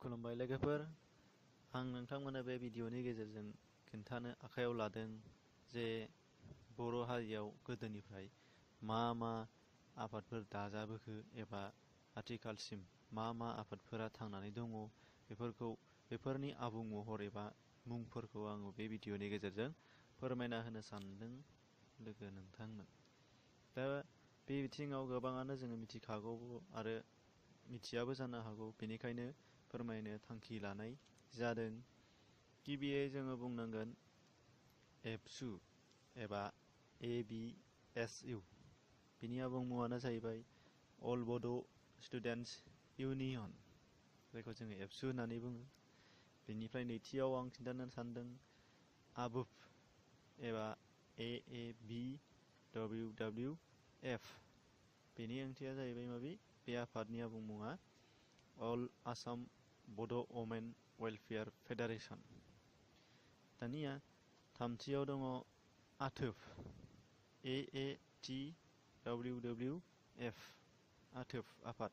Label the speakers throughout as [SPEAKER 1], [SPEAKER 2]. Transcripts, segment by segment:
[SPEAKER 1] खुलुमबाय लोगोफोर, आं नोंथांमोननो बे भिडिअनि गेजेरजों खिन्थानो आखायाव लादों जे बर' हारियाव गोदोनिफ्राय मा मा आफादफोर दाजाबोखो एबा आथिखालसिम मा मा आफादफोरा थांनानै दङ बेफोरनि आबुं महर एबा मुंफोरखौ आं बे भिडिअनि गेजेरजों फोरमायना होनो सानदों लोगो नोंथांमोन। दा बे बिथिङाव गोबाङानो जोङो मिथिखागौ आरो मिथियाबो जानो हागौ, बेनिखायनो फोरमायनो थांखि लानाय जादों। गिबियै जोङो बुंनांगोन एबसु एबा ABSU। बिनि आबुं मुङानो जाहैबाय अल बड' स्टुडेन्टस इउनियन, जायखौ जोङो एबसु होननानै बुङो। बेनिफ्राय नैथियाव आं खिन्थानो सानदों आबुफ एबा AABWWF। बेनि ओंथिया जाहैबाय माबि, बे आफादनि आबुं मुङा अल आसाम बड' वमेन वेलफेयार फेडारेसन। दानिया थामथियाव दङ आथोफ AATWWF, आथोफ आफाद,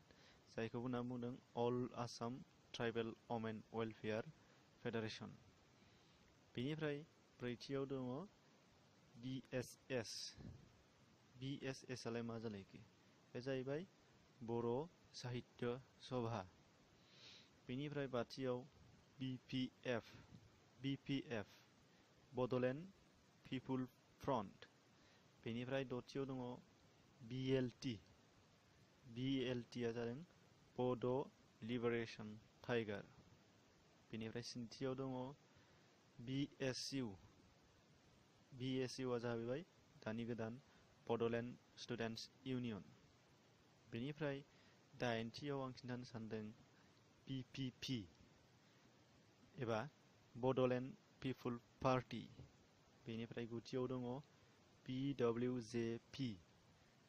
[SPEAKER 1] जायखौ होनना बुंदों अल आसाम ट्राइबेल वमेन वेलफेयार फेडारेसन। बेनिफ्राय ब्रैथियाव दङ BSS आलाय मा जालायखो, बे जाहैबाय बर' साहित्य सभा। बेनिफ्राय बाथियाव BPF बड'लेण्ड पिपुल फ्रन्ट। बेनिफ्राय दथियाव दङ BLT आ जादों बड' लिबारेसन टाइगार। बेनिफ्राय स्निथियाव दङ BSU आ जाहैबाय दानि गोदान बड'लेण्ड स्टुडेन्टस इउनियन। बेनिफ्राय दाइनथियाव आं खिन्थानो सानदों BPP एबा बड'लेण्ड पिपुल पार्टी। बेनिफ्राय गुथियाव दङ BWJP,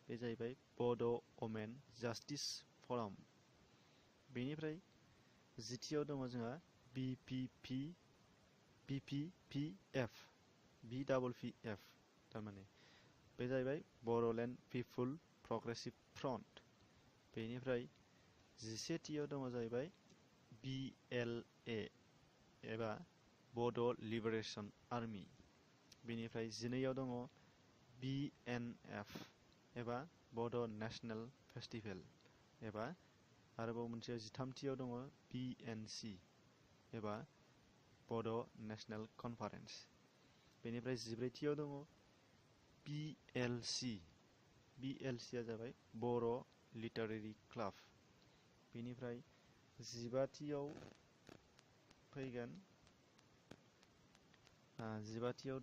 [SPEAKER 1] बे जाहैबाय बड' वमेन जास्टिस फराम। बेनिफ्राय जिथियाव दङ जोंहा BPPF थारमाने, बे जाहैबाय बड'लेण्ड पिपुल प्रग्रेसिभ फ्रन्ट। बेनिफ्राय जिसेथियाव दङ जाहैबाय BLA एबा बड' लिबारेसन आर्मि। बेनिफ्राय जिनैयाव दङ BNF एबा बड' नेशनेल फेस्टिभेल, एबा आरोबाव मोनसे जिथामथियाव दङ BNC एबा बड' नेशनेल कनफारेन्स। बेनिफ्राय जिब्रैथियाव दङ BLC आ जाबाय बर' लिटारेरि क्लाब। बेनिफ्राय जिबाथियाव फैगोन, जिबाथियाव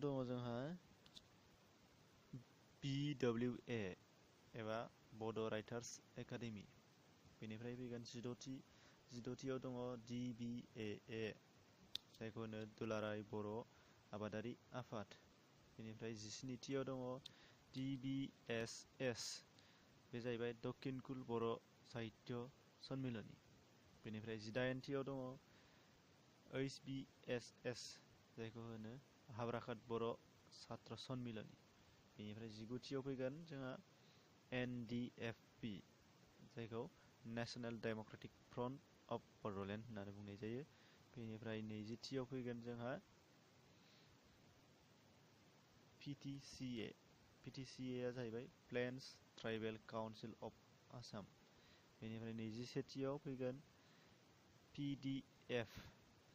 [SPEAKER 1] दङ जोंहा BWA एबा बड' राइटार्स एकाडेमि। बेनिफ्राय फैगोन जिद'थियाव दङ DBAA, जायखौ होनो दुलाराय बर' आबादारि आफाद। बेनिफ्राय जिस्निथियाव दङ DBSS, बे जाहैबाय दक्षिणकुल बर' साहित्य सन्मिलनि। बेनिफ्राय जिदाइनथियाव दङ HBSS, जायखौ होनो हाब्राखात बर' सात्र सन्मिलनि। बेनिफ्राय जिगुथियाव फैगोन जोंहा NDFP, जायखौ national Democratic front of Bodoland होननानै बुंनाय जायो। बेनिफ्राय नैजिथियाव फैगोन जोंहा PTCA आ जाहैबाय plains tribal council of Assam. बेनिफ्राय नैजिसेथियाव फैगोन PDF,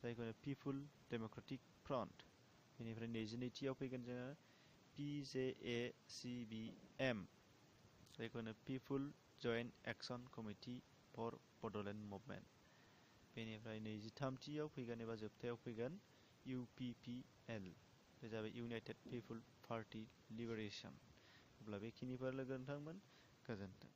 [SPEAKER 1] जायखौ पिपुल डेम'क्रेटिक फ्रन्ट। बेनिफ्राय नैजिनैथियाव फैगोन जोङो PJACBM, जायखौ people joint action committee for Bodoland movement. बेनिफ्राय नैजिथामथियाव फैगोन एबा जोबथायाव फैगोन UPPL, बे जाबाय इउनाइटेड पिपुल पार्टी लिबारेसन। अब्ला बेखिनिफोर लोगो नोंथांमोन, गोजोन्थों।